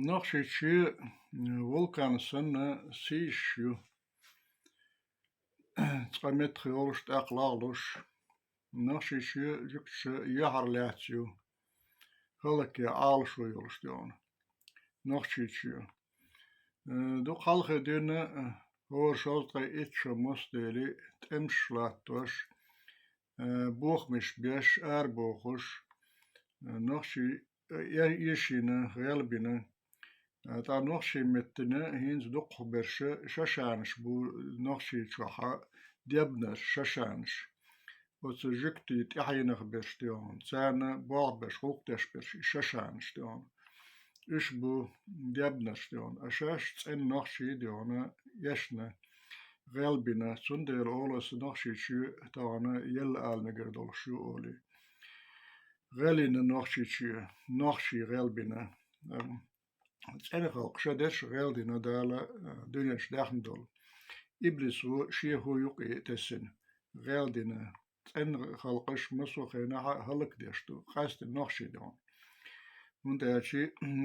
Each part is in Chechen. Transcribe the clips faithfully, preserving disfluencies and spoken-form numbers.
Нохчийчоь, э, вулкан санна сийсаш ю. Цкъа меттах йолуш, тӀаккха лагӀлуш. Нохчийчоь жуьгташа юьхьарлаьцна ю. ХӀаллакъян Ӏалашо йолуш ду хьуна Нохчийчоь. Э, дукха хьалхе дуьйна, э, хӀора шовзткъе итт шо мостагӀий тӀемаш латтош, э, бохамаш беш, арабохуш, э, нохчий, э, э, эшийна, гӀелбина. Э, тӀаккха нохчийн меттана хӀинца дукхахберш шашанаш бу Нохчийчохь, дебнарш, шашанаш. Оцу жуьгтийн тӀаьхьенах берш ду хьуна, царна болх беш, гӀуллакх деш берш, и шашанаш ду хьуна. Уьш бу дебнарш ду хьуна, а шаьш цӀена нохчий ду хьуна, эшна, гӀелбина, цундела олу аса Нохчийчоь тахана елла ала мегар долуш ю олий. ГӀелйина Нохчийчоь, нохчий гӀелбина. Ам, цӀена халкъ ша дерш гӀелдина Дала, а, дуьнен чу даьхна долу. Иблисо шен хӀун юкъе тесна, гӀелдина. ЦӀена халкъаш массо а хенахь хӀаллакдеш ду, къаьсттина нохчий ду хьуна. ХӀунда аьлча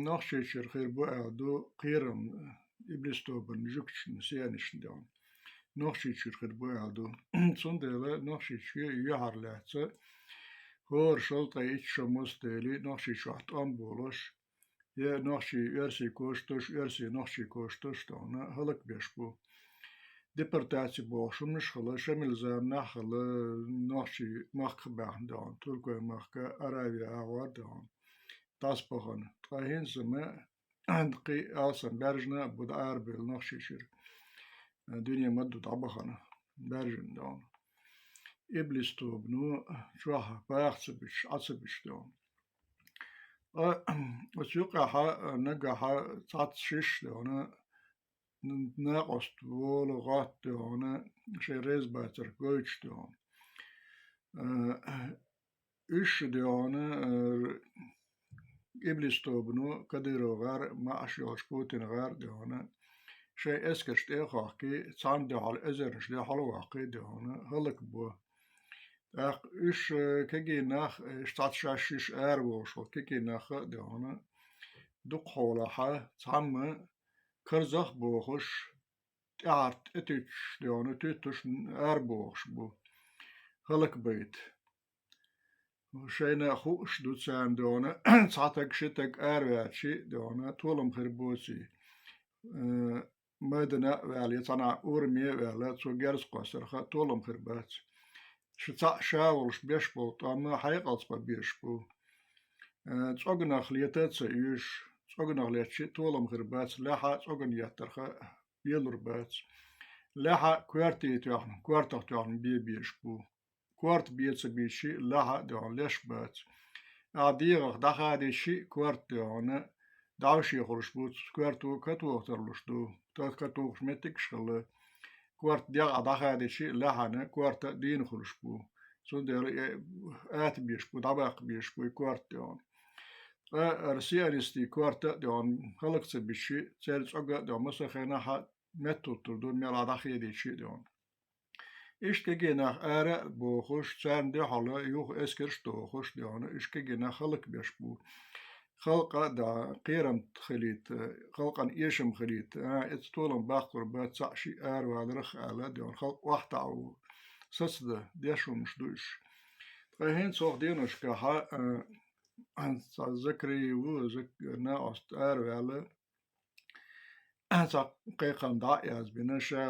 Нохчийчуьра хир бу аьлла ду кхерам, иблис тобанна, жуьгташна, сионисташна ду хьуна. Нохчийчуьра хир бу аьлла ду. Цундела Нохчийчоь юьхьарлаьцна, хӀора шовзткъе итт шо мостагӀий Нохчийчохь тӀом болуш, я нохчий оьрсийн кошаташ, оьрсийн нохчийн кошаташ ду хьуна, хӀаллакбеш бу. Депортаци бохуш хӀуманаш хилла, Шемал заманахь хилла, нохчий махках баьхна ду хьуна, Туркойн махка, Аравия агӀор ду хьуна, дӀасабахана. Ткъа хӀинца ма кхин а алсам баьржина а бу дӀаарабевлла Нохчийчуьра. Дуьне ма ду дӀабахана, баьржина ду хьуна. Иблис тобано чохь баха ца буьтуш, Ӏа ца буьтуш ду хьуна. Ткъа оцу юкъахь, нагахь цхьацца шишша ду хьуна, накъост волу гӀатта ду хьуна, шайн реза бацарх гойтуш ду хьуна. Э, уьш ду хьуна, э, иблис тобано, Кадыров гӀар, маьӀаш йолчу Путин гӀар ду хьуна, шайн эскарш тӀе а хохкий, цхьана дуьхьал эзарнаш дуьхьал а воккхий ду хьуна, хӀаллакбо. ТӀаккха уьш, э, кегий нах, уьш цхьацца шаьш шишша араволуш волу кегий нах а ду хьуна, дукха хьолахь, цхьамма карзах а бохуш, тӀаьхьарчу тӀетуьттуш ду хьуна, туьттуш арабохуш бу, хӀаллакбайта. Шайна хууш ду царна ду хьуна, цхьа таг, ши таг араваьлча ду хьуна, толам хир боций. Э, майдана а ваьлла, я цхьана ураме а ваьлла, цо герз кхоссарх толам хир бац. Ша цхьаъ ша волуш беш болу тӀом хьекъалца бан безаш бу. Э, цӀогнах лета а ца оьшу, цӀогнах летча толам хир бац, лаьхьа цӀогна еттарх лелур бац. Лаьхьа коьрта тоьхна, коьртах тоьхна бен безаш бу. Корта бен ца бийцича лаьхьа а ду хьуна, леш бац. Ахьа дегӀах дӀахадийча корта ду хьуна, дӀовше хуьлуш бу, коьрто катоха тарлуш ду, тахка тухуш меттигаш хилла. Корта дегӀ а дӀахадийча лаьхьана корта а дийна хуьлуш бу. Цундела и ата безаш бу, дӀабаккха безаш бу и корта ду хьуна. Ткъа ара сионистийн корта а ду хьуна, хӀаллак ца бийцича, церан цӀога а ду хьуна, массо а хенахь а меттахӀуттур ду, мел а дӀахедийча а ду хьуна. Иштта кегий нах ара а бохуш, царна дуьхьал юха эскарш а дохуш ду хьуна, уьш кегий нах хӀаллакбеш бу. Халкъа а да, кхерам хилийта, халкъана эшам хилийта, а, эца толам баккхалур бац, цхьаъ шиъ араваларх а аьлла ду хьуна, халкъ охьатаӀа ву. Сацадан деш хӀуманаш ду уьш. Ткъа хӀинца хӀокху деношкахь, а, цхьа Закри ву, Зак-, накъост араваьлла, цхьа кхайкхам дӀа а яздина, ша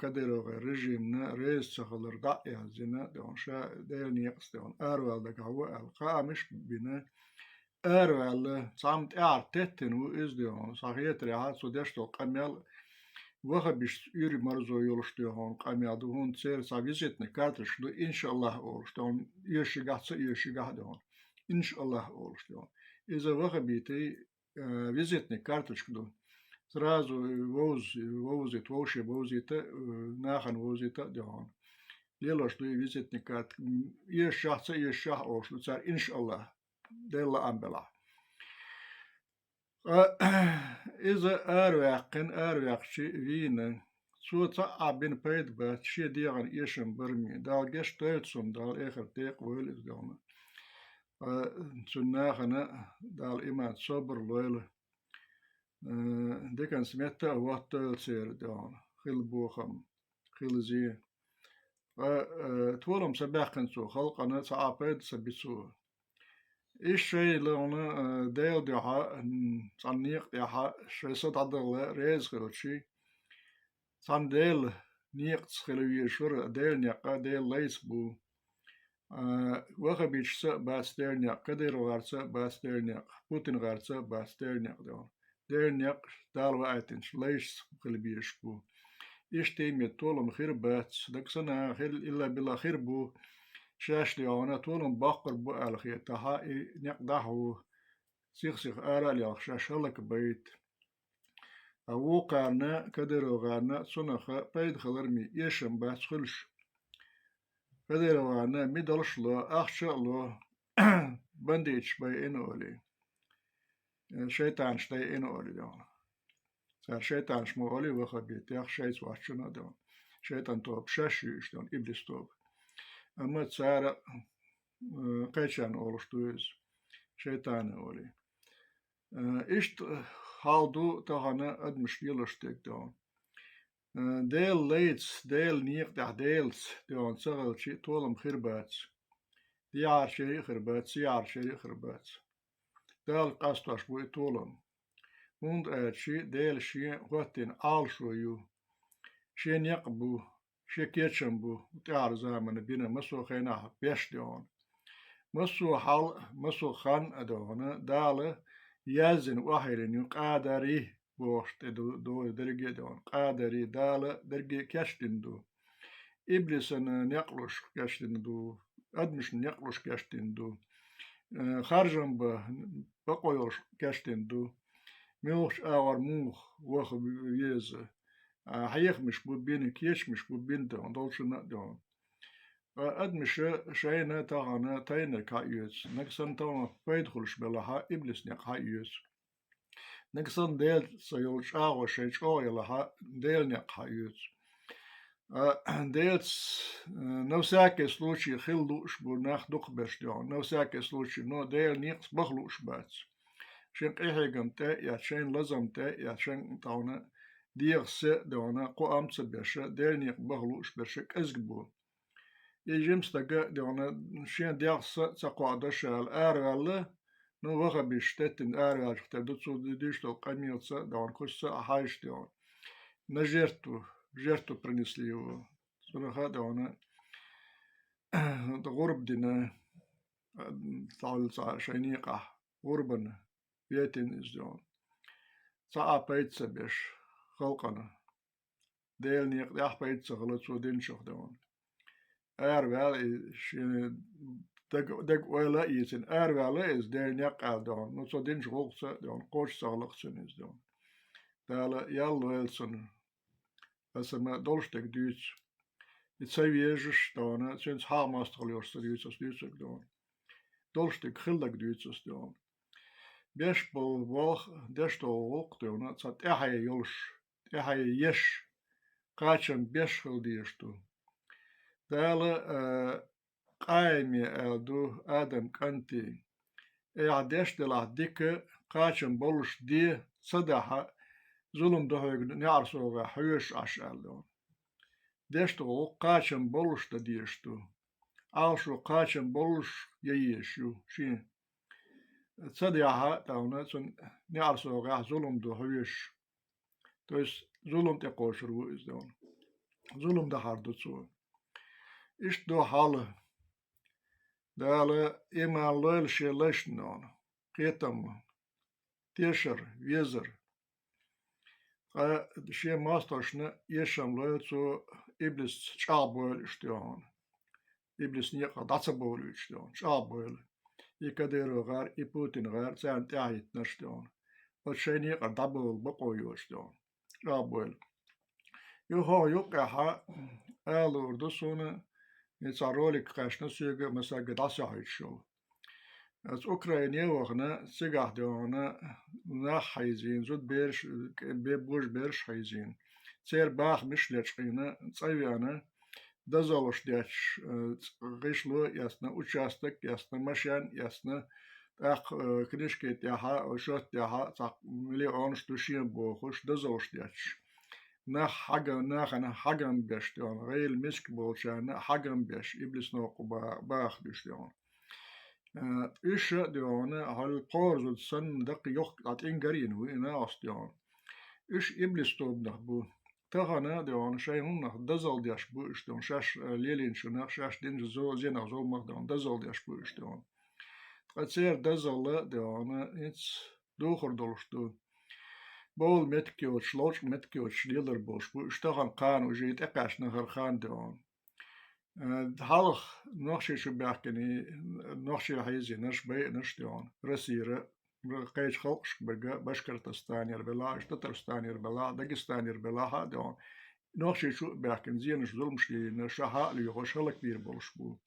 КадыровгӀеран режимна реза ца хилар дӀа а яздина, ду хьуна, ша Делан некъаца ду хьуна, аравала дагахь ву аьлла, кхаамаш а бина, араваьлла, цхьамма тӀаьхьара теттина ву иза ду хьуна, схьахетарехь, цо деш долу къамел вахабисташца уьйр-марзо йолуш ду хьуна къамел ду хьуна, церан цхьа визитный карточка ду, иншааллахӀ олуш ду хьуна, оьшуш йигахь, ца оьшуш йигахь ду хьуна, иншааллахӀ олуш ду хьуна. Иза вахабитийн э, визитный карточка ду. Сразу вовз-, вовзийта, вовше вовзийта, э, нахана вовзийта а ду хьуна. Лелош ду и визитный карточка. М, эшахь, ца эшахь олуш ду цара, иншааллахӀ, Делан лаам белахь. Ткъа иза араваьккхина, араваьккхича вийна. Цо цхьа а бина пайда бац, шен дегӀан эшам бараме. Дала гечдойла цунна, Дала эхарт декъа войла иза ду хьуна. Ткъа цуьнан нахана Дала иман, собар лойла. э, диканца метта а воттойла церан, дона, хилла бохам, хилла зе. Ткъа, э, толам ца баьккхина цо, халкъана цхьа а пайда ца би цо. Иштта шоай лоӀана, э, Делан дуьхьа, м, цхьана некъа тӀехьа шоай са дӀадала реза хилча, цхьана Делан некъаца хила везаш вара, Делан некъ Делан лайца бу. А, ваххабиташца а бац Делан некъ, КадыровгӀарца а бац Делан некъ, ПутингӀарца а бац Делан некъ, дона. Делан некъ Дала ваийтинчу лайшца хила безаш бу. Иштта метта толам хир бац, дагахь санна хир, илла-билла хир бу, шаьш лоӀана толам боккхур бу аьлла хетахь, и некъ дӀахьо, сих-сиха ара а лелха шаьш хӀаллакбайта. Ткъа вукхарна, КадыровгӀарна, цунах пайда хилар ма эшам бац хуьлуш. КадыровгӀарна мидалш а ло, ахча а ло, бандиташ байина олий, э, шайтӀанаш дайина олий, дона. Цара шайтӀанаш ма олий ваххабитех, шайца воцчунна а, дона. ШайтӀан тоба шаьш ю уьш, дона, иблис тоба. Амма цара, э, кхечарна олуш ду иза, шайтӀана олий. Э, иштта хьал ду тахана адамаш лелош дерг, дона. Э, Делан лайца, Делан некъа тӀехь Делаца, дона, ца хилча, толам хир бац. ДехьарчерригӀа а хир бац, сехьарчерригӀа а хир бац. Дала къастош бу и толам. ХӀунда аьлча Дела Шен хӀоттийна Ӏалашо ю. Шен некъ бу, Шен кечам бу, тӀаьхьара заманна бина, массо а хенахь беш, дона. Массо а хьал, массо а хан а, дона, Дала яздина охьайиллина ю, къадари бохуш тӀе ду, ду дерриге а, дона. Къадари Дала дерриге а кечдина ду. Иблисан некъ луш кечдина ду, адамашна некъ луш кечдина ду. Э, харжам бан бакъо йолуш кечдина ду. Муьлхачу агӀор муха ваха веза. А, хьехамаш бу бина, кечамаш бу бина, дона, долчунна а, дона. Ткъа адамаша шайна тахана тайнарг хьаоьцу. Нагахь санна тахана пайда хуьлуш белахь, иблис некъ хьаоьцу. Нагахь санна Делаца йолу чӀагӀо шайн чӀогӀа елахь, Делан некъ хьаоьцу. А, Делаца, э, на всякий случай хила лууш бу нах дукхахберш, дона, на всякий случай, но Делан некъаца баха лууш бац. Шайн къинхьегам тӀе а эцна, шайн лазам тӀе а эцна, шайн тахана дегӀаца, дона, кхоам ца беш, Делан некъа баха лууш берш кӀезиг бу. И жима стаг, дона, шен дегӀаца ца кхоадо ша аьлла, араваьлла, ну, ваххабиташа теттина араваьллачух тера ду, цо дуьйцуш долу къамелаца, дона, кхузахь а хьаьжча, дона. На жертву, жертву принесли его. Цунах а, дона, гӀурба дина, цхьаьлла цхьа шайн некъахь гӀурбана ветина иза, дона. Цхьа а пайда ца беш халкъана. Делан некъа тӀехь пайда ца хилла цо динчух, дона. Араваьлла и шен даг-, дага-ойла а ийцина, араваьлла иза, Делан некъ аьлла, дона. Ну, цо динчу гӀуллакхца, дона, кхочуш ца хилла-кх цунна иза, дона. Дала ял лойла цунна. Аса ма долуш дерг дуьйцу. И ца везаш, дона, цуьнца хьагӀ мостагӀалла йолуш ца дуьйцу аса дуьйцург, дона. Долуш дерг хилларг дуьйцу аса, дона. Беш болу болх, деш долу гӀуллакх, дона, цхьа тӀаьхье йолуш, тӀаьхье еш, кхачам беш хила дезаш ду. Дала, а, Къайме аьлла ду, Адам кӀанте, айхьа деш делахь дика, кхачам болуш де, ца дахь, зулам ду хьоьга неӀарсагӀехь хьоьжуш Ӏаш, аьлла ду. Деш долу гӀуллакх кхачам болуш дан дезаш ду. Ӏалашо кхачам болуш ян езаш ю шен. Ца дахь, тахана цунна неӀарсагӀехь зулам ду хьоьжуш. То есть зулам тӀекхочур ву иза, дона. Зулам дахьар ду цо. Иштта ду хьал. Дала иман лойла шен лайшна, дона, кхетам, тешар, везар. Ткъа шен мостагӀашна эшам лойла цо иблисца чӀагӀбойла уьш, дона. Иблис некъах дӀа ца бовлуьйтуш, дона, чӀагӀбойла. И КадыровгӀар, и ПутингӀар, царна тӀаьхьахӀиттинарш, дона. Оцу шайн некъара дӀабовла бакъо йоцуш, дона. ЧӀагӀбойла. Юха юккъехь ала луур ду суна, и цхьа ролик кхаьчна соьга, массаьрга дӀасахьуьйтуш йолу. Оцу Украине а вахана, цигахь, дона, нах хьийзийна, зудабераш, бе-, божабераш хьийзийна. Церан бахамаш лечкъийна, цӀа веана, дозаллаш детташ, э, ц-, гӀишло а эцна, участок а эцна, машен а эцна, ТӀаккха, э, книжки тӀехьа, шот тӀехьа, цхьа миллионаш ду шен бохуш, дозаллаш детташ. Нах хьаган-, нахана хьаган беш, дона, гӀайла миска болчарна хьаган беш, иблис новкъа ба-, баха дуьш, дона. Э, уьш, дона, хьал пхьора зуда санна даккха йохк-, а тӀингарийна ву и накъост, дона. Уьш иблис тобанах бу. Тахана, дона, шайн хӀуманах дозалла деш бу уьш, дона, шаьш, э, лелийначунах, шаьш динчу зо-, зенах, зуламах, дона, дозалла деш бу уьш, дона. Ткъа церан дозалла, дона, хӀинца духур долуш ду. Бовла меттиг йоцуш, ловчкъа меттиг йоцуш лелар болуш бу уьш тахана кхана уже тӀекхаьчна хӀара хан, дона. Э, хьалха нохчий чу баьхкина, нохчий хьийзийнарш, байинарш, дона, Россера, кхечу халкъашка берга, Башкортостанера белахь, Татарстанера белахь, Дагестанера белахь а, дона, нохчий чу а баьхкина, зенаш, зуламаш дийна, ша хьа а лоьхуш, хӀаллакбийр болуш бу.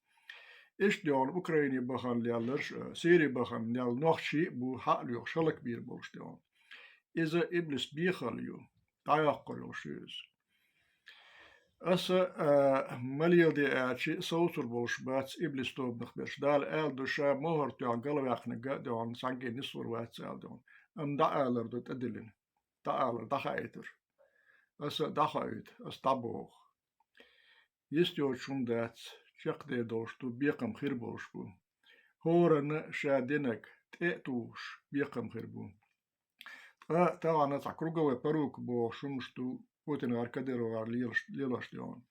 Иштта, дона, Украине бахана лелларш, э, Сири бахана лелла нохчий а бу, хьа а лоьхуш, хӀаллакбийр болуш, дона. Иза иблис бехалла ю, дӀайоккхур йолуш ю иза. Аса, а, ма леладе аьлча, совцур болуш бац иблис тобанах берш. Дала аьлла ду, ша мохӀар тоьхна галваьккхинарг а, дона, цхьаьнгге нислур вац аьлла, дона. Амма дӀаалар ду тӀедиллина. ДӀаалар, дӀахаийтар. Аса дӀахоуьйту, аса дӀабоху. Йист йоцуш хӀума дац, чекхдер долуш ду, бекхам хир болуш бу. ХӀоранна ша динарг тӀе а тухуш, бекхам хир бу. Ткъа тахана цхьа круговой порука бохуш хӀуманаш ду Путингара, Кадыровгара лелаш, лелош, дона.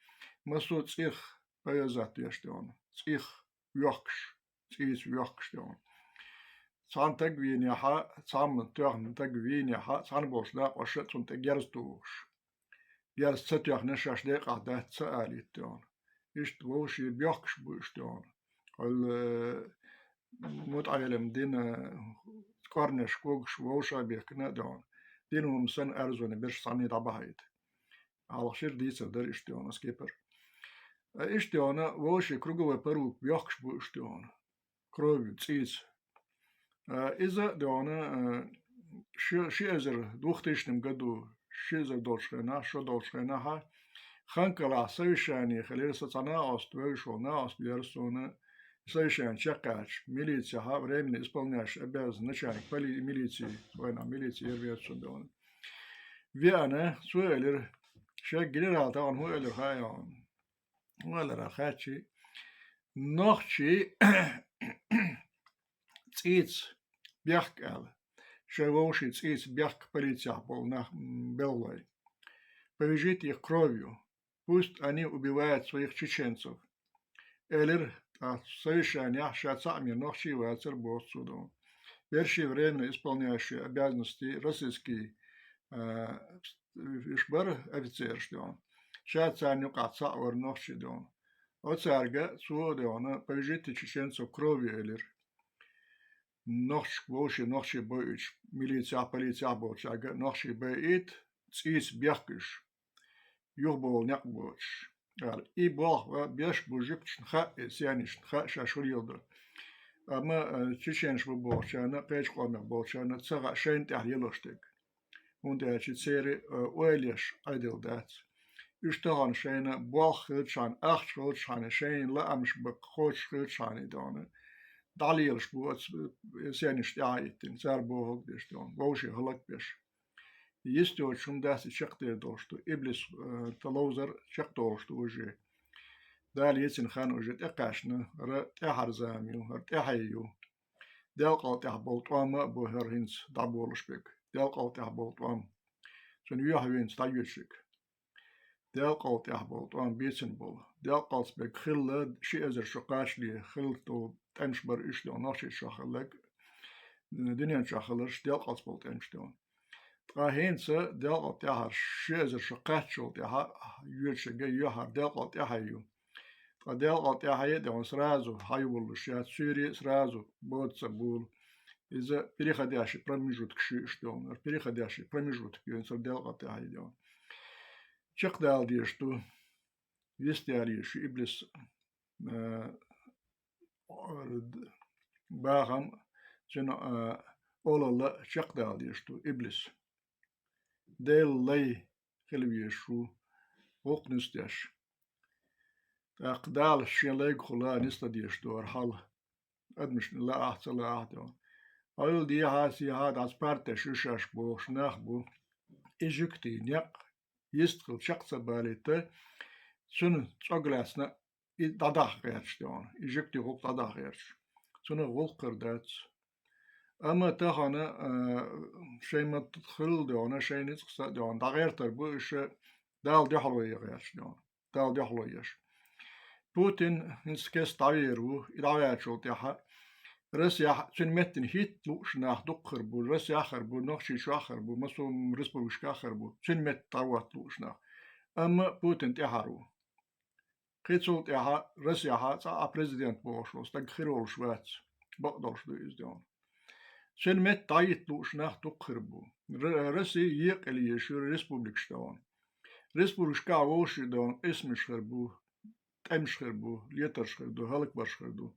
Массо а цӀих повязать деш, дона. ЦӀих воьхкуш, цӀийца воьхкуш, дона. Цхьана таг вийнехь, цхьамма тоьхна таг вийнехь, цхьана болчу накъоша цунна тӀе герз тухуш. Герз ца тоьхна, шаьш декъахь дац ца алийта, дона. Иштта вовшийн боьхкуш бу уьш, дона. Хьал, э, мутаӀелам дина кӀорнеш когуш вовшах а бехкина, дона. Дина хӀума санна, арзуна берш цхьаьна дӀабахьийта. Хьалха шира дийцар дара иштта, дона, аса кепара. Э, иштта, дона, вовшийн круговой порука боьхкуш бу уьш, дона. Кровью, цӀийца. А, иза, дона, а, ши-, ши эзар, двухтысячном году, ши эзар долчу хенахь, шо долчу хенахь, Ханкалахь совещание хилира, сан цхьа накъост, вевзаш волу накъост вера суна, совещание чекхъяьлча, милицехьа, временно исполняющий обязанности начальник поли-, милиции, вайнахь милици яра вера суна, дона. Веана, цо элира, шега генерал тахана хӀун элира хаьий хьуна? ХӀун элира хаьий? Нохчий цӀийца бехк аьлла. Шайн вовшийн цӀийца бехк полицехь болу нах, м, белхалой. Повяжите их кровью. Пусть они убивают своих чеченцев. Элира, тӀаккха совещанехь ша цхьаъ мел нохчий вацара боху цо, дона. Берший временно исполняющий обязанности российский, а, уьш бара офицераш, дона. Ша царна юкъахь цхьаъ вара нохчий, дона. Оцаьрга цо, дона, повяжите чеченцев кровью элира. Нохчашка вовшийн нохчий бойуьйтуш, милицехь, полицехь болчаьрга нохчий байийта, цӀийца бехк уьш, юхабовла некъ боцуш, аьлла. И болх беш бу жуьгташна хаьа, и сионисташна хаьа, шаьш хӀун леладо. Амма, э, чеченаш бу бохучарна, кхечу къомех болчарна ца хаьа шайна тӀехь лелош дерг. ХӀунда аьлча церан, э, ойла еш Ӏедал дац. Уьш тахана шайна болх хилчахьана, ахча хилчахьана, шайна лаамаш баккха кхочуш хилчахьана, и, дона, дӀалелаш бу оцу, э, сионисташна тӀаьхьа а йиттина, цара бохург деш, дона, вовшийн хӀаллакбеш. Йист йоцуш хӀума дац и чекхдер долуш ду. Иблис, э, тӀе ловзар чекхдолуш ду уже. Дала йицина хан уже тӀекхаьчна, хӀара тӀаьхьара зама ю, хӀара тӀаьхье ю. Делкъал тӀехь болу тӀом а бу хӀара хӀинца дӀаболуш берг. Делкъал тӀехь болу тӀом. Цуьнан юьхь винца дӀайоьдуш верг. Делкъал тӀехь болу тӀом бийцина болу. Делкъалц берг хилла ши эзар шо кхачале хилла долу тӀемаш бара уьш, дона, Нохчийчохь хилларг, дуьнен чохь хилларш делкъалц болу тӀемаш, дона. Ткъа хӀинца делкъал тӀаьхьара ши эзар шо кхаччалла тӀаьхьа йоьдуш ерг юьхьара делкъал тӀаьхье ю. Ткъа делкъал тӀаьхье, дона, сразу хьайволуш яц, суьйре а сразу бода ца буьйлу. Иза переходящий промежуток ю уьш, дона. Переходящий промежуток ю, хӀинца делкъал тӀаьхье, дона. Чекхдала дезаш ду, йистера езаш ю иблис, э, бахам, цуьнан, э, олалла чекхдала дезаш ду иблис. Делан лай хила везаш ву, гӀуллакх нисдеш. ТӀаккха Дала шен лайгахула нисла дезаш ду хӀара хьал. Адамашна лаахь а, ца лаахь а, дона. Ойла дехьа-сехьа дӀа цу партеш ю шоаш бохуш нах бу. И жуьгтий некъ йистхила чекх ца балийта, цуьнан цӀог лаьцна и дӀадаха гӀерташ дехьа, и жуьгтий гӀуллакх дӀадаха гӀерташ. Цунах гӀуллакх хир дац. Амма тахана, а, шайн ма-, хилла дехьа, шайн ницкъ са а дехьа, дӀагӀертар бу уьш Дала дуьхьало ян гӀерташ дехьа. Дала дуьхьало еш. Путин хӀинца кеста дӀавер ву, и дӀаваьллачул тӀаьхьа Россехь цуьнан меттина хӀитта лууш нах дукха хир бу, Россехь а хир бу, Нохчийчохь а хир бу, массо а республикашкахь а хир бу, цуьнан метта дӀахӀотта лууш нах. Амма Путин тӀаьхьара ву. Кхин цул тӀаьхьа Россехь цхьа а президент бохуш волу стаг хир волуш вац, бакъдолуш ду иза дехьа. Цуьнан метта дӀахӀитта лууш нах дукха хир бу. Р-, Россия екъале езаш ю республикаш дехьа. Республикашкахь вовшийн дехьа къийсамаш хир бу, тӀемаш хир бу, летарш хир ду, хӀаллакбарш хир ду.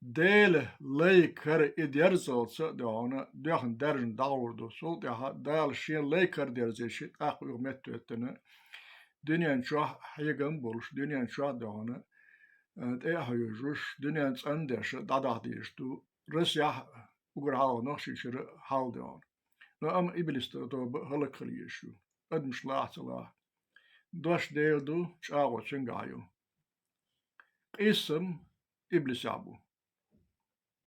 Делан лай кара и дерзалц а дехьа, доьхна даьржина дӀагӀур ду. Цул тӀаьхьа Дала шен лай кара дерзийча, тӀаккха юха меттахӀоьттина, дуьнен чохь хьегам а болуш, дуьнен чохь дехьа, а, тӀе а хьоьжуш, дуьнен цӀандеш а дӀадаха дезаш ду. Россехь а, уггар хьалха Нохчийчуьра а хьал дехьа. Но амма иблис тоба хӀаллакьхила езаш ю. Адамаш лахь а ца лахь. Дош Дела ду, чӀагӀо цуьнгахь ю. Къийсам иблисехь бу.